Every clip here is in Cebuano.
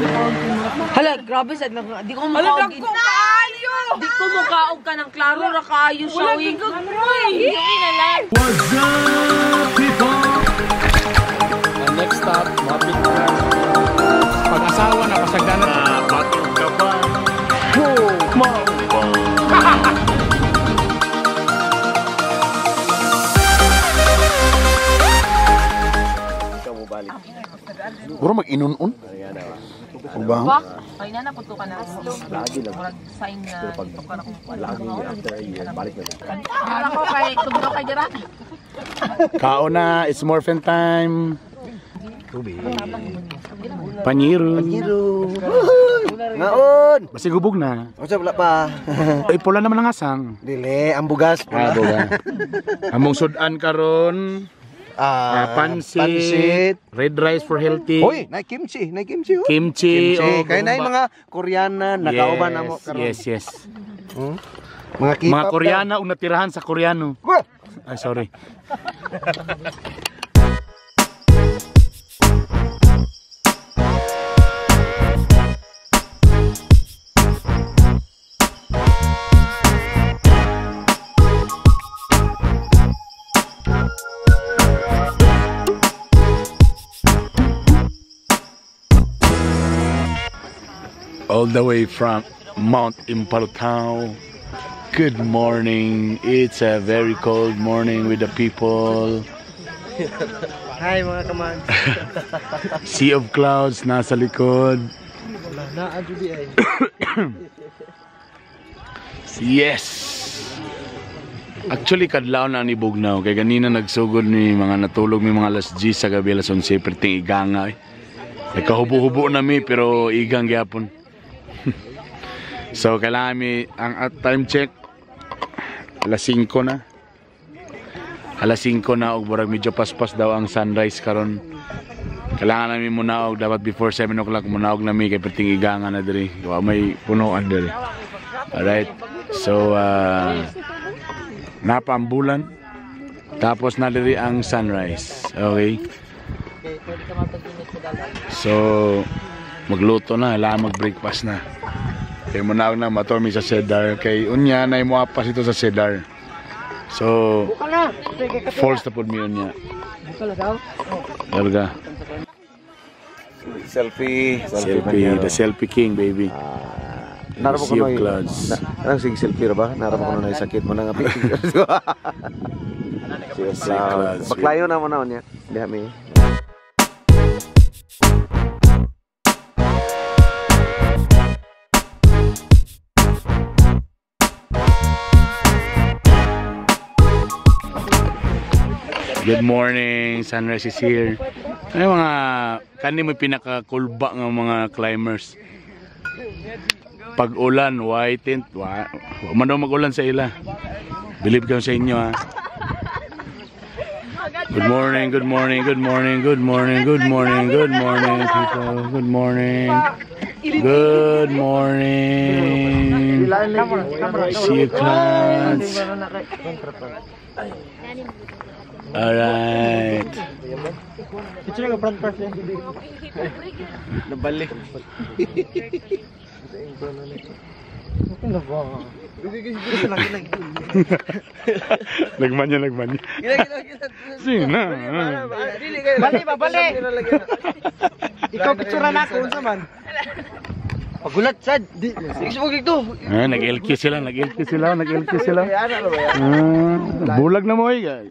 Hala, grabe sa di ko mukhaog. Di ko mukhaog ka ng klaro ra kaayo siya. What's up, people? Ang next stop, mapit na. Pag-asawa na, pasagdanan. Batog ka ba? Go! Puro mag-inunon. Ba? Ay na naputo ka na. Lagi lang. Murag sign na dito ka na kung Lagi after a year, balik na. Ako kay tugdo kay dira. Kaon na, it's morphin time. Tubig. Panyiru. Panyiru. Ngaon! Basig hubog na. Unsa wala pa? Ay, pula naman ang asang. Dili, ang bugas. Ah, buga. Among sudan karon. Pansit, Pansit. Red rice for healthy. Hoy, na kimchi, na kimchi. Oh. Kimchi. Kimchi. Oh, Kaya na yung mga Koreana, nakauban na mo karon. Yes, yes. Mga K-pop. Mga Koreana ug natirahan sa Koreano. Wah! Ay, sorry. All the way from Mount Impalutao. Good morning. It's a very cold morning with the people. Hi mga kaman. Sea of clouds nasa likod. Yes. Actually kadlaw na ni Bugnaw kay ganina nagsugod ni mga natulog mi mga alas 10 sa gabi, alas 11 perting iganga eh. Nagkahubo-hubo na mi pero igang gyapon. So kailangan mi ang at time check alas 5 na. Alas 5 na og murag medyo paspas daw ang sunrise karon. Kailangan namin munaog dapat before 7 o'clock munaog na mi kay perting iganga na diri. Wa may punuan diri. Alright. So napa ang bulan. Tapos na diri ang sunrise. Okay. So magluto na, kailangan mag-breakfast na. Kay munaog na mator mi sa Cedar kay unya na imo apas ito sa Cedar. So false na pud mi unya. Larga. Selfie, Selfie, the selfie king, baby. Nara mo Sea of kuno. clouds. Anong sige selfie ra ba? Nara mo kuno na sakit mo na nga picture. Sea of clouds. Baklayo na mo na unya. Diha mi. Good morning, sunrise is here. Ano mga kani mo pinakakulba nga mga climbers. Pag ulan, white tent, wa man daw mag-ulan sa ila. Believe ko sa inyo ha. Good morning, good morning, good morning, good morning, good morning, good morning people. Good morning. Good morning. See you clouds. Alright. Nabalik. Nagmanya, nagmanya. Sino? Bali ba bali. Ikaw picture na ako unsa man. Pagulat sad. Di mo dito. Ah, nag-LQ sila, nag-LQ sila, nag-LQ sila. Ah, bulag na mo eh.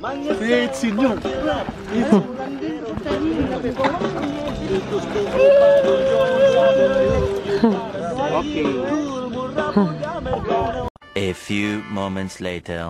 Faith Senior. Okay. A few moments later.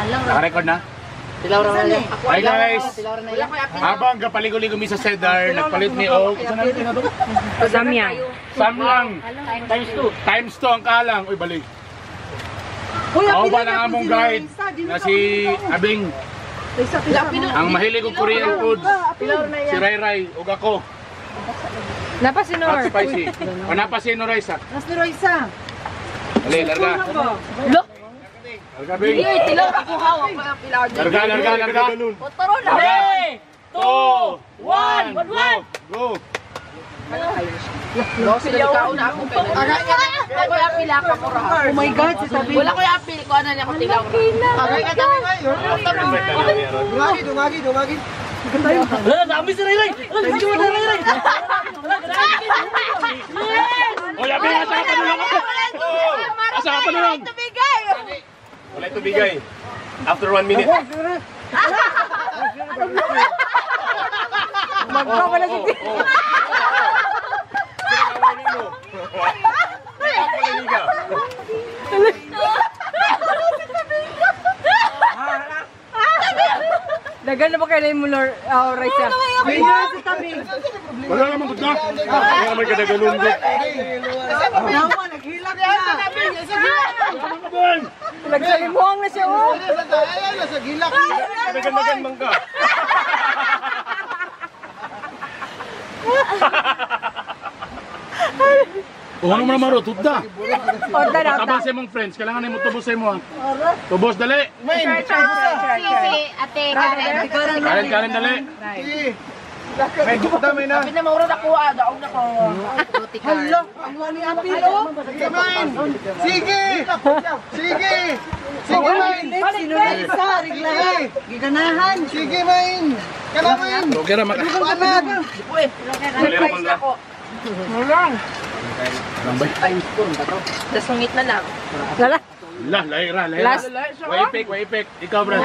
Naka-record na? Hi guys! Habang kapaligo-ligo mi sa Cedar, nagpalit mi og Samyang. Samyang. Times 2. Times 2 ang kalang. Uy, balik. Ako ba ng among guide na si Abing. Ang mahilig og Korean foods. Si Ray Ray ug ako. Napasinor. Hot spicy. O napasino Roysa. Nas ni Roysa. Dali, larga. Lo. Larga, Bing. Ay, tilaw ako ha. Larga, larga, larga. Otoro na. 3, 2, 1, go! Go! Oh my God, si Sabi. Wala ko yung apil ko. Ano niya ko tilaw. Agay ka tabi kayo. Dungagi, dungagi, dungagi. Oy, Abing, asa ka pa nulong? Asa ka pa nulong? Wala tubigay. After 1 minute. Magpapala si Dagan na ba kayo mo, Lord? Oh, Raisa? si Tabi. Wala naman gud na. Wala naman kadagalong gud. Nawa, naghilak na. Nagsalimuang na siya, oh. Ayan, nasa gilak. Dagan-dagan mangga. O ano man maro, tutda. Order na. Tabang sa imong friends, kailangan nimo tubos sa imo. Tubos dali. Main. Si Ate Karen. Karen, Karen dali. May gupta, may na. Pinamaura na ko, ah. Daog na ko. Hala, ang wani apil, oh. Sige, main. Sige. Sige. Sige, main. Sino Roysa, reglahan. Giganahan. Sige, main. Kana, main. Okay ra maka. Panad. Dali ra mangga. Nasungit na lang. La, lahi ra, lahi ra. Way pick, way pick. Ikaw, bro.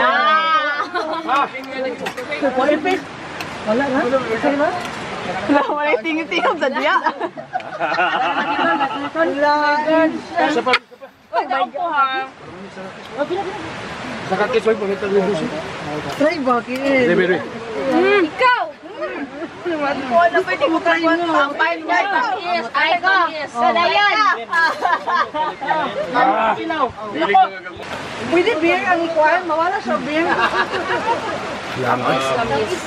Wala, wala yung tingin-tingin sa diya. Isa pa. Daog ko, ha. Sa kakis, way pangit ang lubusin. Try ba, Kiel? Dili, dili. Ikaw! Wala, pwede ko try mo. Ang fine guy. Ay ko! Sadayan! Ah, dili ko gagawin. Pwede beer ang ikuan, mawala siya beer.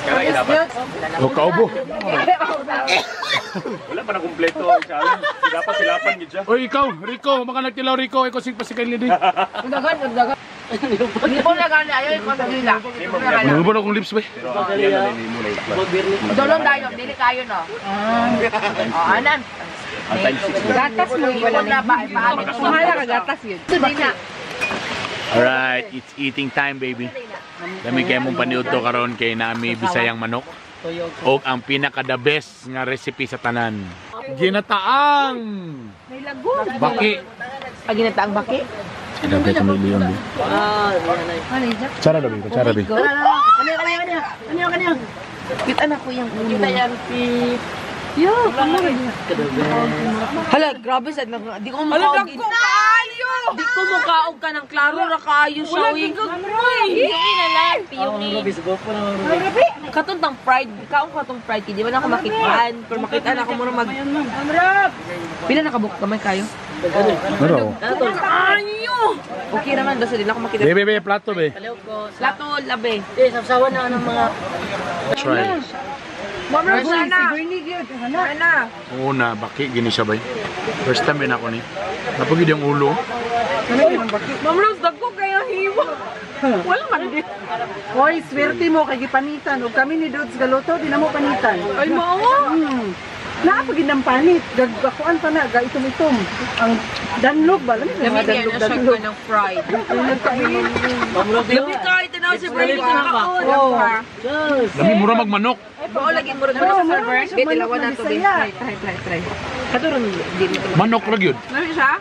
Kaya dapat. O kaubo. Wala pa na kumpleto ang challenge. Dapat silapan gid siya. Oy, ikaw, Rico, maka nagtilaw Rico, ikaw sig pasikan lidi. Hindi ko na gani. Ayaw ko sa nila. Ano ba na akong lips bay? Pero yan na lang mo na i-plus. Dolong tayo. Dili kayo, no? Oh, anan. Ang times 6 Gatas mo. Wala na ba? Mahala ka, gatas yun. Alright, it's eating time, baby. Dami kayo mong paniud to karon kay nami Bisayang manok. Og ang pinaka the best nga recipe sa tanan. Ginataang baki. Pag ginataang baki? Dapat kami leon. Chara dabi, chara dabi. Kita na ko yung ulo. Kita yan, si... Yo, kamo. Hala, grabe sa di ko mukha. Hala, dagko kaayo. Di ko mukaog ka ng klaro ra kaayo siya. Uy. Piyumi na lang, piyumi. Katong tang fried, kaon katong fried di man ako makitaan, pero makitaan ako muna mag. Pila nakabuk gamay kayo? Ano? Ayo. Okay naman basta di na ako makita. Bebe, bebe, plato be. Plato labi. Eh, sapsawan na ng mga Try. Ma'am Rose, ana. Ana. Una, baki gini siya bay. First time din ako ni. Napagid yung ulo. Ma'am Rose, dagko kayo hiwa. Wala man di. Hoy, swerte mo kay gipanitan ug kami ni Dudes galuto di na mo panitan. Ay mao. Naa pa gid ng panit, gagakuan pa na, ga itom-itom. Ang danlog ba? Lami Lami mga niya danlog na siya danlog. ka ng fried. Lami kayo tanaw si Bernie ka kaon. Lami mura magmanok. Bao lagi murag manok sa server. siya Be manok tilawan na na to be. Bisaya. Try, try, try, try. Katuron di mo. Manok ra gyud. Lami siya?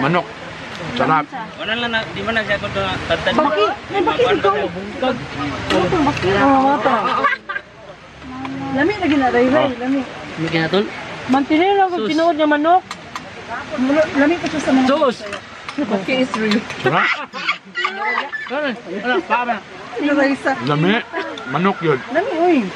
Manok. Sarap. Wala lang na, di man na siya ko tatan. Baki, may baki dito. Oo, mga to. Lami lagi na ray ray, lami. May kinatol? Mantinil lang kung tinuod nga manok. Lami pa siya sa mga. Sus! Okay, is real. Sarap. Ano, pa Ray sa. Lami. Manok yun. Lami oy.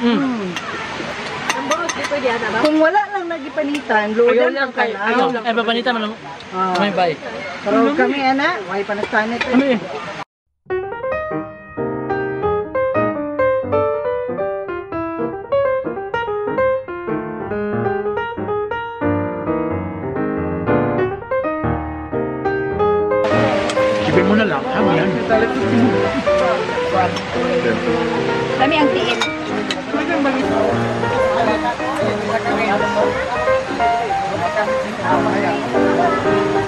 Kung wala lang nagipanitan, Ayaw loadan lang lang ka kay na. ayaw lang. Ay, babanita man. Ah. May bay. Pero kami ana, way pa nagsanit. Kami. Kipin mo na lang. Ano yan? Kami ang tiil.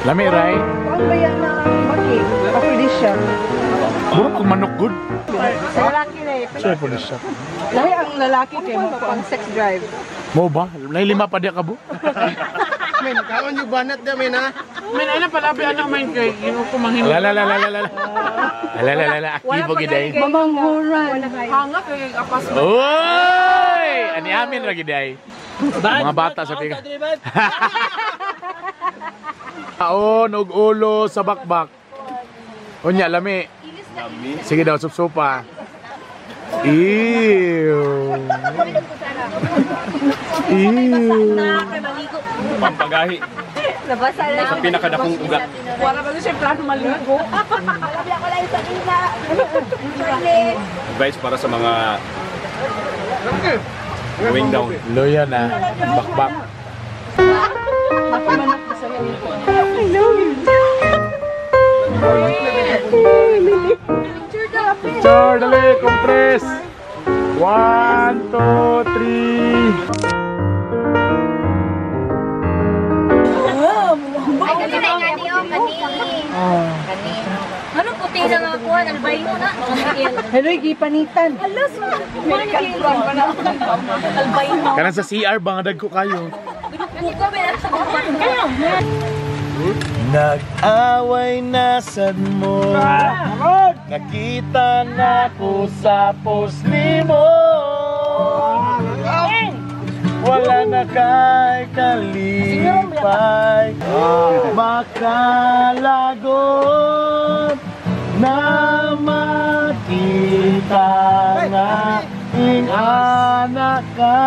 Lami, Ray. Kuan ba yan na ang baki? Aphrodisiac. Mura magmanok good. Sa lalaki na eh. Sorry po siya. Lahi ang lalaki kay mo ang sex drive. Mo ba? Nailima pa diya ka bo? Men, kaon yung banat da, men, ha? Men, ano pala, ano, men, kay, yung kumanghin. La la la la la la. La la la la. Aktibo gid ay. Mamanghuran. Hanga kay apas. Oy! Ani amin ra gid ay. Mga bata sa tiga. Kaon og ulo sa bakbak. Unya lami. Sige daw supsupa. Ew. Ew. Pampagahi. Nabasa lang. Sa pinakadakong ugat. Wala ba siya plano maligo? Advice para sa mga going down. Luya na. Bakbak. Picture, dali, compress. 1, 2, 3. Ay, kani na nga niyo, kani. Kani. Anong puti na nga kuha? Albino na. Hello, gipanitan. Albino. Kanang sa CR ba nga dagko kayo? Nag-away na sad mo. Nakita na ko sa post nimo. Wala na kay kalipay. Makalagot na makita nga ing anak ka.